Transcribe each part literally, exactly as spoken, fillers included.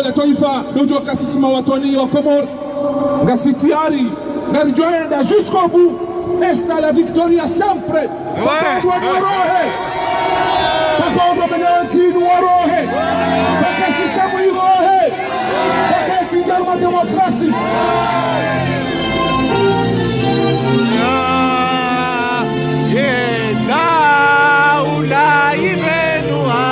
la twaifa, ndo udjo ka sisi mawatwani wa Komori, ngasi tayari, ngaridjo enda jusqu'au bout, esta la victoria sempre. Paka wandru wanu warohe, paka wandru wamenewa ntsi inu warohe, paka système irohe, paka ntsi ndjaruma démocratie. Ye daula ibenuha.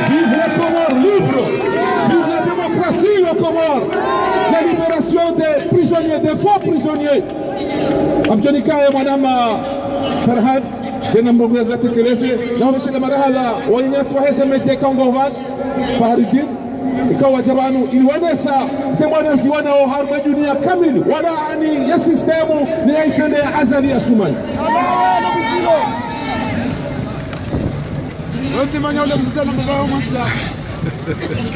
Vive la Comore libre! Vive la démocratie aux Comores! La libération des prisonniers, des faux prisonniers! Amdjoni kaye mwanama Farhan, dena mrongo ya zatekeleze, na wameshele marahaba, wananyasi wa heze mete kangovan, Fahridin, ikao wadja pvanu ili wanese ze mwana zi wanao harumwa dunia kamili, walaani ye système ne ye itrende ya Azali Assoumani.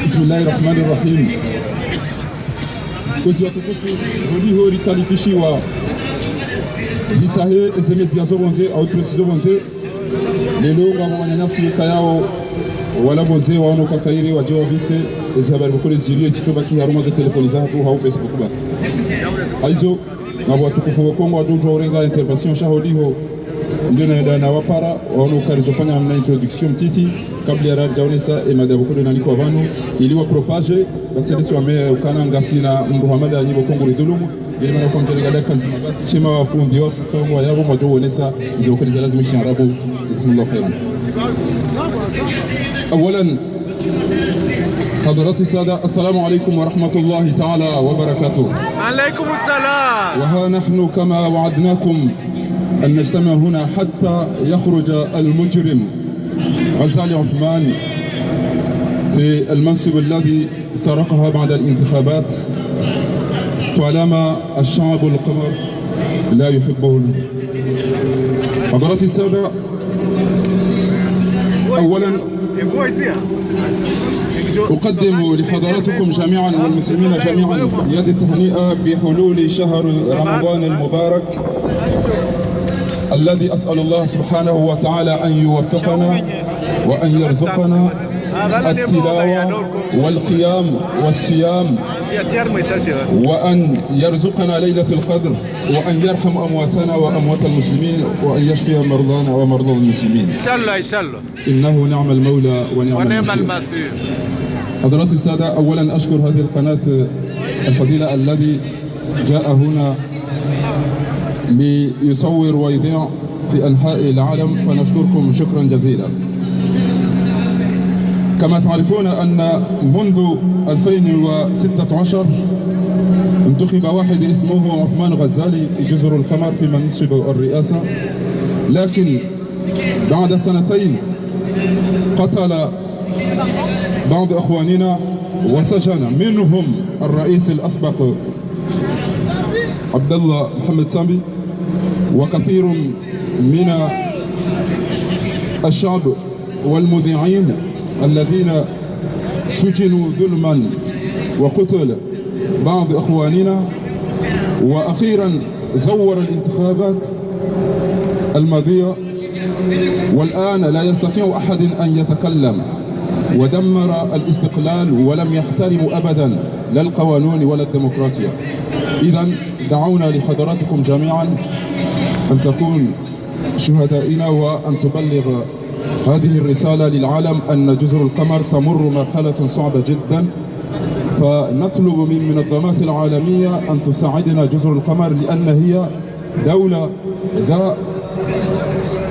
Bismillahi Rahmani Rahim. Kwezi watukufu, holiho rikalifishiwa ritsahe eze media zo pvondze, au presse zo pvondze, leo ngapvo wananyasi wekayao wala pvondze waono kakairi wadje wavitse ezi habari pvoko lezidjiriyo, itsitsobaki harumwa ze telefoni zahatru hau Facebook basi. Hayizo, ngapvo watukufu wa Kongo wadjo udjuwa urenga intervention sha holiho, nde naenda na wapara, waono ukaya rizofanya namna introduction mtiti, kabla ya radja onesa, e mada pvoko nde nanikwa pvanu, ili wa propager, batselesi wame ukana ngasina mndru hamada nyi pvoko nguridhulumu. Ile mana kwa mtele gada kanzi mabasi, shema wafundi, wafutsongo, wayabo, mwadjo wonesa, izo kweli za lazimu shi arabu. Jazakumullahu khairan. Awalan, حضرات السادة، السلام عليكم ورحمة الله تعالى وبركاته. عليكم السلام. وها نحن كما وعدناكم أن نجتمع هنا حتى يخرج المجرم غزالي عثمان في المنصب الذي سرقها بعد الانتخابات، طالما الشعب القمر لا يحبه. حضرات السادة، أولا أقدم لحضراتكم جميعا والمسلمين جميعا يد التهنئة بحلول شهر رمضان المبارك، الذي أسأل الله سبحانه وتعالى أن يوفقنا وأن يرزقنا التلاوة والقيام والصيام، وأن يرزقنا ليلة القدر، وأن يرحم أمواتنا وأموات المسلمين، وأن يشفي مرضانا ومرضى المسلمين. إن شاء الله، إن شاء الله. إنه نعم المولى ونعم النصير. حضرات السادة، أولا أشكر هذه القناة الفضيلة الذي جاء هنا ليصور ويذيع في أنحاء العالم، فنشكركم شكرا جزيلا. كما تعرفون أن منذ ألفين وستة عشر انتخب واحد اسمه عثمان غزالي جزر القمر في منصب الرئاسة، لكن بعد سنتين قتل بعض إخواننا وسجن منهم الرئيس الأسبق عبد الله محمد سامبي، وكثير من الشعب والمذيعين الذين سجنوا ظلما، وقتل بعض إخواننا، وأخيرا زور الانتخابات الماضية، والآن لا يستطيع أحد أن يتكلم، ودمر الاستقلال ولم يحترم أبدا لا القوانون ولا الديمقراطية. إذن دعونا لحضراتكم جميعا أن تكون شهدائنا، وأن تبلغ هذه الرسالة للعالم أن جزر القمر تمر مرحلة صعبة جدا، فنطلب من منظمات العالمية أن تساعدنا جزر القمر، لأن هي دولة ذا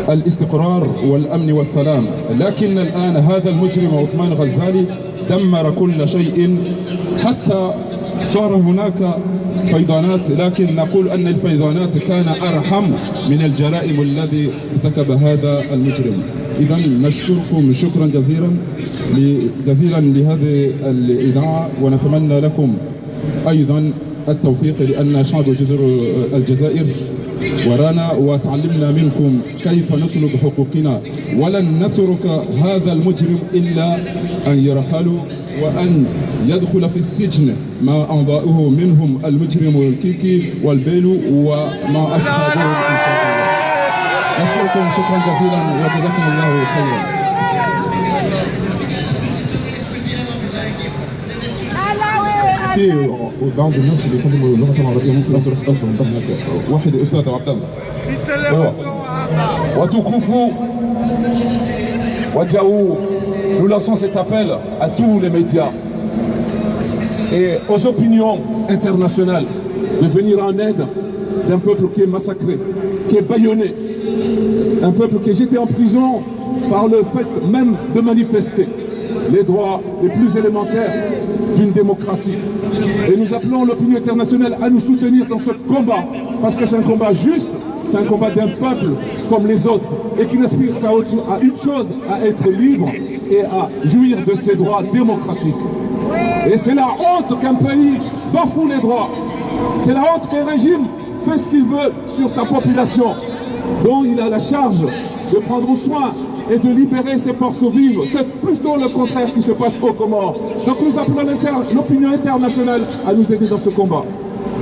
الاستقرار والأمن والسلام. لكن الآن هذا المجرم عثمان غزالي دمر كل شيء، حتى صار هناك فيضانات، لكن نقول أن الفيضانات كان أرحم من الجرائم الذي ارتكب هذا المجرم. إذن نشكركم شكرا جزيلا ل-، جزيلا لهذه الإذاعة، ونتمنى لكم أيضا التوفيق، لأن شعب جزر الجزائر ورانا، وتعلمنا منكم كيف نطلب حقوقنا، ولن نترك هذا المجرم إلا أن يرحلوا وأن يدخل في السجن مع أعضائه، منهم المجرم الكيكي والبيلو ومع أصحابهم إن شاء الله. أشكركم شكرا جزيلا وجزاكم الله خيرا. في بعض الناس اللي يتكلموا اللغة العربية ممكن أقدر أفهم هناك. واحد أستاذ عبد الله. Ewa. Watukufu, wadjau, nous lançons cet appel à tous les médias et aux opinions internationales de venir en aide d'un peuple qui est massacré, qui est bâillonné, un peuple qui est jeté en prison par le fait même de manifester les droits les plus élémentaires d'une démocratie. Et nous appelons l'opinion internationale à nous soutenir dans ce combat, parce que c'est un combat juste, c'est un combat d'un peuple comme les autres, et qui n'aspire qu'à autre, à une chose, à être libre et à jouir de ses droits démocratiques. Et c'est la honte qu'un pays bafoue les droits. C'est la honte qu'un régime fait ce qu'il veut sur sa population, dont il a la charge de prendre soin et de libérer ses forces vives. C'est plutôt le contraire qui se passe aux Comores. Donc nous appelons l'inter-, l'opinion internationale à nous aider dans ce combat.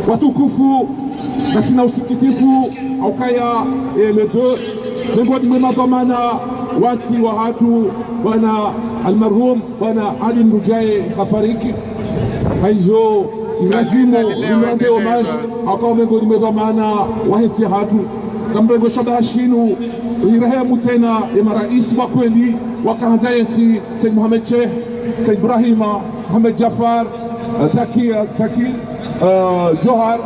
Watukufu, ngasina usikitifu, ha ukaya, eh, le deux, miongoni mwa madhwamana wa ntsi wahatru, bwana almarhum, bwana Ali Mroudjae hafariki. Haizo, ilazimu rimrende hommage, ha ukaya miongoni mwa madhwamana wahe ntsi yahatru. Kamrengo shabaha shinu, rirehemu tsena ye marais wa kweli, waka handza ye ntsi, Said Mohamed Cheikh, Said Ibrahima, Mohamed Djaffar, eh, Taki, eh, Taki, eh, Djohar,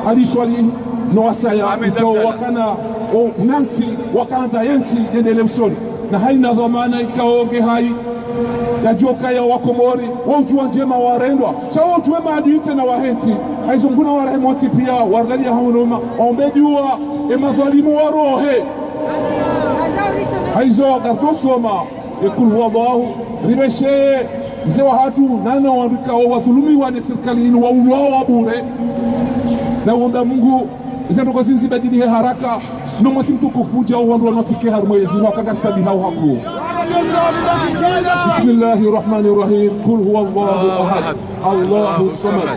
Ali Soilihi, no wasaya, ikao wakana, o, na ntsi, waka handza ye ntsi yendelee usoni. Na haina dhwamana ikao nge hai, yadjuwa ukaya Wakomori, wo udjuwa ndjema warendwa. Sha wo udjuwa maadui tsena wahe ntsi. Haizo nguna warehemu wontsi pia, warlalia ha unuma, waombe dua, ye madhwalimu warohe. Haizo, ngaritso soma ye Kul Huwallahu, ribesheye mze wahatru, nana wandru ikao wadhulumiwa ne sirikali inu, waulwawo wa bure. Na uomba Mungu, ze ndrongoo zinu zibadilihe haraka, no mwezi mtukufu udjao wandru wanu watsike harumwa yezi inu, waka ngaritaabihawo hakuu. بسم الله الرحمن الرحيم. قل هو الله أحد، الله الصمد،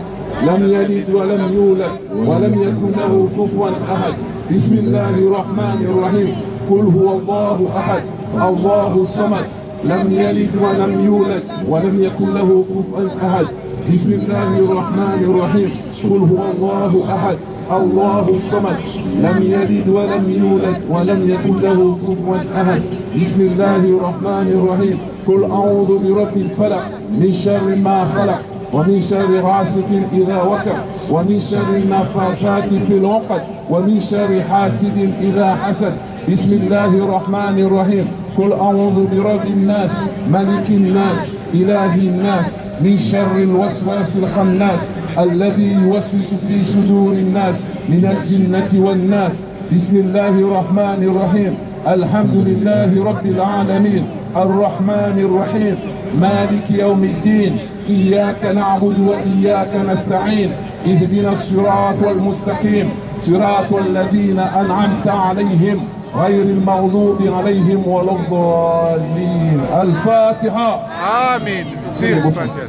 لم يلد ولم يولد، ولم يكن له كفوا أحد. بسم الله الرحمن الرحيم. قل هو الله أحد، الله الصمد، لم يلد ولم يولد، ولم يكن له كفوا أحد. بسم الله الرحمن الرحيم. قل هو الله أحد، الله الصمد، لم يلد ولم يولد، ولم يكن له كفوا أحد. بسم الله الرحمن الرحيم. قل أعوذ برب الفلق، من شر ما خلق، ومن شر غاسق إذا وقب، ومن شر النفاثات في العقد، ومن شر حاسد إذا حسد. بسم الله الرحمن الرحيم. قل أعوذ برب الناس، ملك الناس، إله الناس، من شر الوسواس الخناس، الذي يوسوس في صدور الناس، من الجنة والناس. بسم الله الرحمن الرحيم. الحمد لله رب العالمين، الرحمن الرحيم، مالك يوم الدين، إياك نعبد وإياك نستعين، اهدنا الصراط المستقيم، صراط الذين أنعمت عليهم، غير المغضوب عليهم ولا الضالين. الفاتحة. آمين. سير الفاتحة.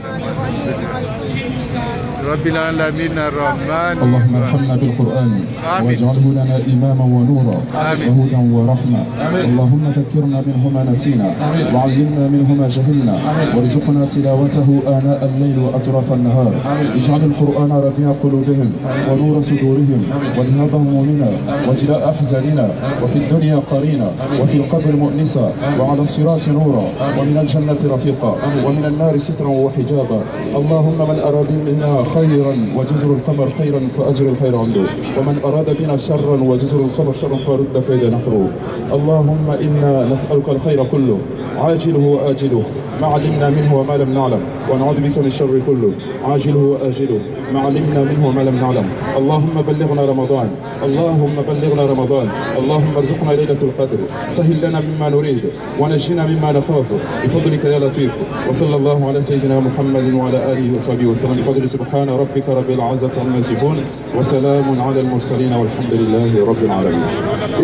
رب العالمين الرحمن اللهم الرحيم. ارحمنا بالقرآن آمين. واجعله لنا إماما ونورا آمين. وهدى ورحمة. آمين. اللهم ذكرنا منه ما نسينا آمين. وعلمنا منه ما جهلنا آمين. وارزقنا تلاوته آناء الليل وأطراف النهار. آمين. اجعل القرآن ربيع قلوبهم ونور صدورهم وذهاب همومنا وجلاء أحزاننا وفي الدنيا قرينا وفي القبر مؤنسا وعلى الصراط نورا ومن الجنة رفيقا ومن النار سترا وحجابا. اللهم من أراد منا خيرا وجزر القمر خيرا فأجر الخير عنده، ومن أراد بنا شرا وجزر القمر شرا فرد كيده نحره. اللهم إنا نسألك الخير كله عاجله وآجله ما علمنا منه وما لم نعلم، ونعوذ بك من الشر كله عاجله وآجله ما علمنا منه وما لم نعلم. اللهم بلغنا رمضان، اللهم بلغنا رمضان، اللهم ارزقنا ليلة القدر، سهل لنا مما نريد، ونجنا مما نخاف، بفضلك يا لطيف. وصلى الله على سيدنا محمد وعلى آله وصحبه وسلم، بقدر سبحان ربك رب العزة عما يصفون، وسلام على المرسلين، والحمد لله رب العالمين.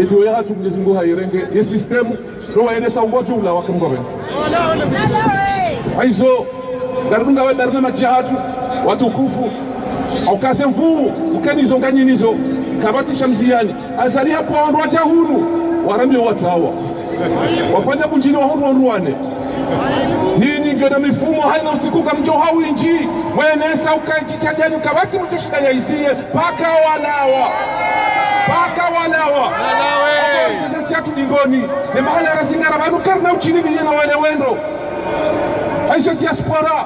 Edo ya hatru Mwenyezi Mungu hayirenge, ye système, ndo wayenesa ungo djumla wa kumgobenti. Hayizo, ngaridunga we barna madji hatru, watukufu, au kase mvu, ukeni zo nganyini zo, kapvatsi sha mziyani, Azali hapvo wandru wadja hunu, warambiye watawa. Wafanya bunjini wahundru wandru wane. Nyinyi ngiyo na mifumo hayina usiku ngamdjo hawindji, mwenesa uka djitihadi yanyu kapvatsi mdjo shinda yayiziye, paka walawa. Paka walawa. Walawe. Oko ntsi yatru dingoni, ne mahala rasingara pvanu karina ushilili yena wale wendo. Hayizo diaspora.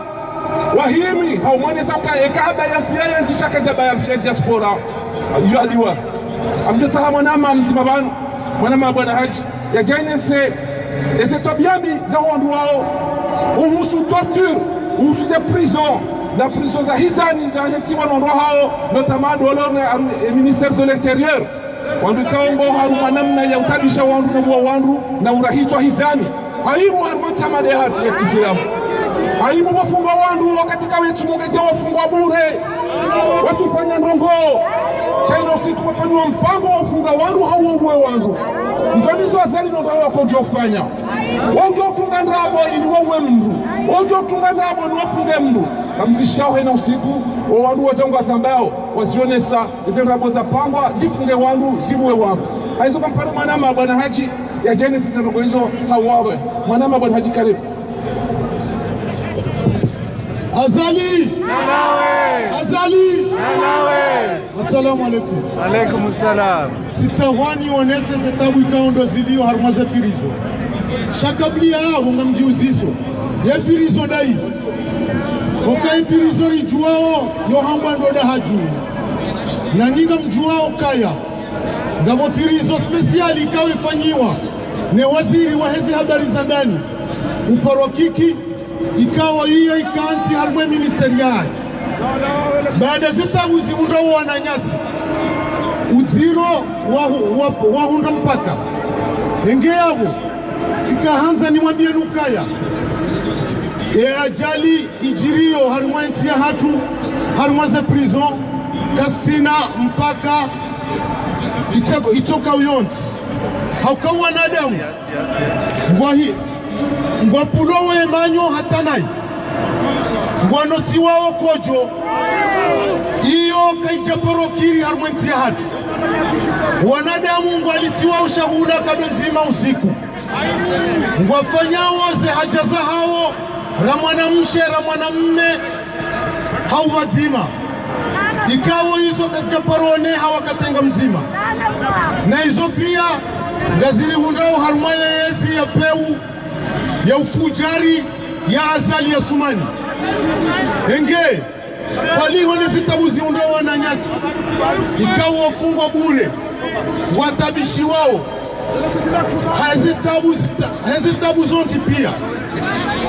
Wahimi, hawumwonesa uka eka haba ya mfiya ya ntsi sha kadja ba ya mfiya diaspora. Yo aliwas. Amdjotsaha mwanama mdzima pvanu, mwanama bwana Hadji, yadje yenese, eze twabiya mbi za wandru wawo, uhusu torture, uhusu ze prison, na prison za hizani za hetiwa no wandru wahawo, notamment Delors na, eh, ministère de l'Intérieur. Wandru ikao ngo harumwa namna ya utabisha wandru na uwa wandru na urahitswa hizani. Ayibu harumwa ntsi hama nde hatru ya kiislamu. Ayibu wafunga wandru wakati kawe tsi mungedje wafungwa bure. Watsufanya ndrongo. Sha yinu usiku wafanyiwa mpango wafunga wandru hau wauwe wandru. Izo ndizo Azali no wandru wakodjofanya. Wandjo utunga ndrabo ili wauwe mndru. Wandjo utunga ndrabo ili wafunge mndru. Kamzishao hayina usiku, wo wandru wadja ngwazambao, wazionesa, eze ndrabo zapangwa, zifunge wandru, ziuwe wandru. Hayizo kamparo mwanama bwana Hadji, yadje yenese ze ndrongo izo hawawe. Mwanama bwana Hadji, karibu. Azali! Nanawe! Azali! Nanawe! Assalamu alaikum. Alaikum salam. Tsitsaha niwonese ze tabu ikao ndo zilio harumwa ze prison. Sha kabla ya hapvo ngamdjiuziso, ye prison ndayi? Oka ye prison ridjuwao, yo hambwa ndo Dahadju. Na nyi ngamdjuwao ukaya ngapvo prison spéciale ikao ifanyiwa ne waziri wa heze habari za ndani, uparwa Kiki, ikao iyo ikantsi harumwa ye ministère yahe. Baada ze tabu zihundrao wananyasi, udziro wa, wa, wahundra mpaka. Enge yapvo, tsikahandza nimwambiyeni ukaya, ye ajali idjiriyo harumwa ye ntsi yahatru, harumwa ze prison, kazitsina mpaka, itso, itsoka uyontsi. Hauka wanadamu, ngwahi, ngwapvulo we manyo hata nayi. Ngwanosiwao kodjo. Iyo kayidja paro kiri harumwa ye ntsi yahatru. Wanadamu ngwalisiwao shahula nkado ndzima usiku. Ngwafanyao ze haja zahawo, ra mwanamshe, ra mwanamme, hau pvadzima. Ikao izo kazidja paro oneha wakati nga mdzima. Na izo piya, ngazirihundrao harumwa ye yezi ya pewu, ya ufudjari, ya Azali Assoumani. Enge, pvaliho ne ze tabu zihundrao wananyasi, ikao wafungwa bure, watabishiwao. Heze tabu zita-, heze tabu zontsi piya,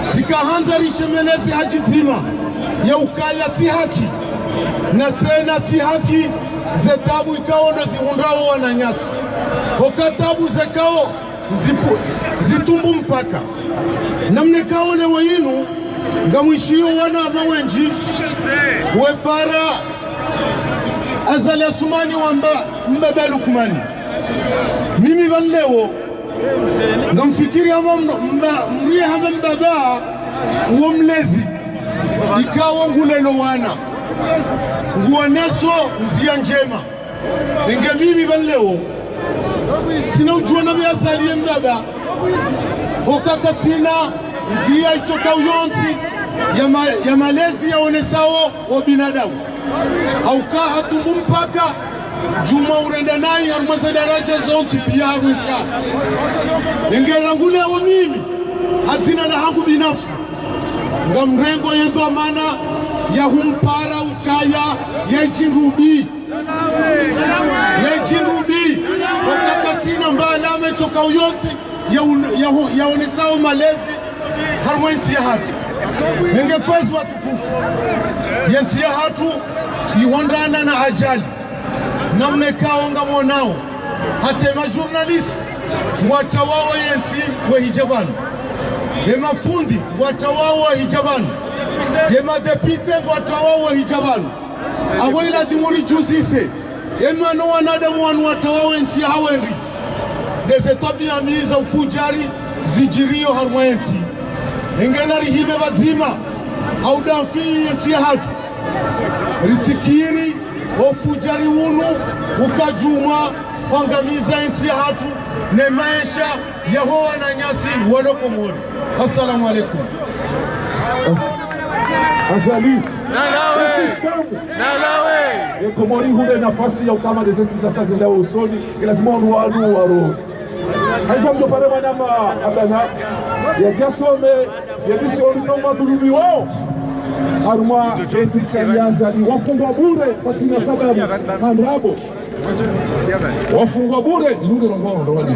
tsikahandza rishemeleze ha djidzima ya ukaya tsi haki, na tsena tsi haki, ze tabu ikao ndo zihundrao wananyasi. Hoka tabu zekao zipu-, zitumbu mpaka. Namna ikao leo yinu, ngamwishiyo wananya wendji, wepara Azali Assoumani wamba mbaba Lukmani. Mimi pvanu leo, ngamfikiri hama mno-, mba-, mriye hama mbaba wo mlezi, ikao ngulelo wana, nguoneso ndzia ndjema. Enge mimi pvanu leo, tsina udjuwa na mbe Azali ye mbaba, hoka katsina ndzia itsoka uyontsi ya ma-, ya malezi yaonesao wo binadamu. Hauka hatumbu mpaka djuma urenda nayi harumwa ze daraja zontsi pia harumwa ntsi. Enge rangu leo mimi, ha dzina lahangu binafsi, ngamrengo ye dhwamana ya humpara ukaya ye djindrubi. Ye djindrubi, wakati katsina mba alama itsoka uyontsi ya un-, ya hu-, yaonesao malezi harumwa ye ntsi yahatru. Enge kwezi watukufu, ye ntsi yahatru ihondana na ajali. Namna ikao ngamwonao, hata ye ma journaliste ngwatawao ye ntsi wahidja pvanu. Ye mafundi ngwatawao wahidja pvanu. Ye ma député ngwatawao wahidja pvanu. Apvo ilazimu ridjuzise, ye mana wo wanadamu wanu watawao ye ntsi yahawo ndri? Nde ze twabia mbi za ufudjari zidjiriyo harumwa ye ntsi. Enge narihime pvadzima, ha udafi ye ntsi yahatru. Ritsikiri wo ufudjari unu uka djuma hwangamiza ye ntsi yahatru ne maesha yaho wananyasi walo Komori. Assalamu alaikum. Azali. Nalawe. Sisi kamwe. Nalawe. Ye Komori hule nafasi ya ukaya nde ze ntsi za sasa zendao usoni, nge lazima wanu wanu waro. Haizo mdjo pare mwanama Abana, yadjasome, yadjisitiri tongo dhulumiwao. Harumwa ye sirikali ya Azali, wafungwa bure, kwatsina sababu, ha ndrabo. Wafungwa bure, ilunge rongo, rongo, rongo.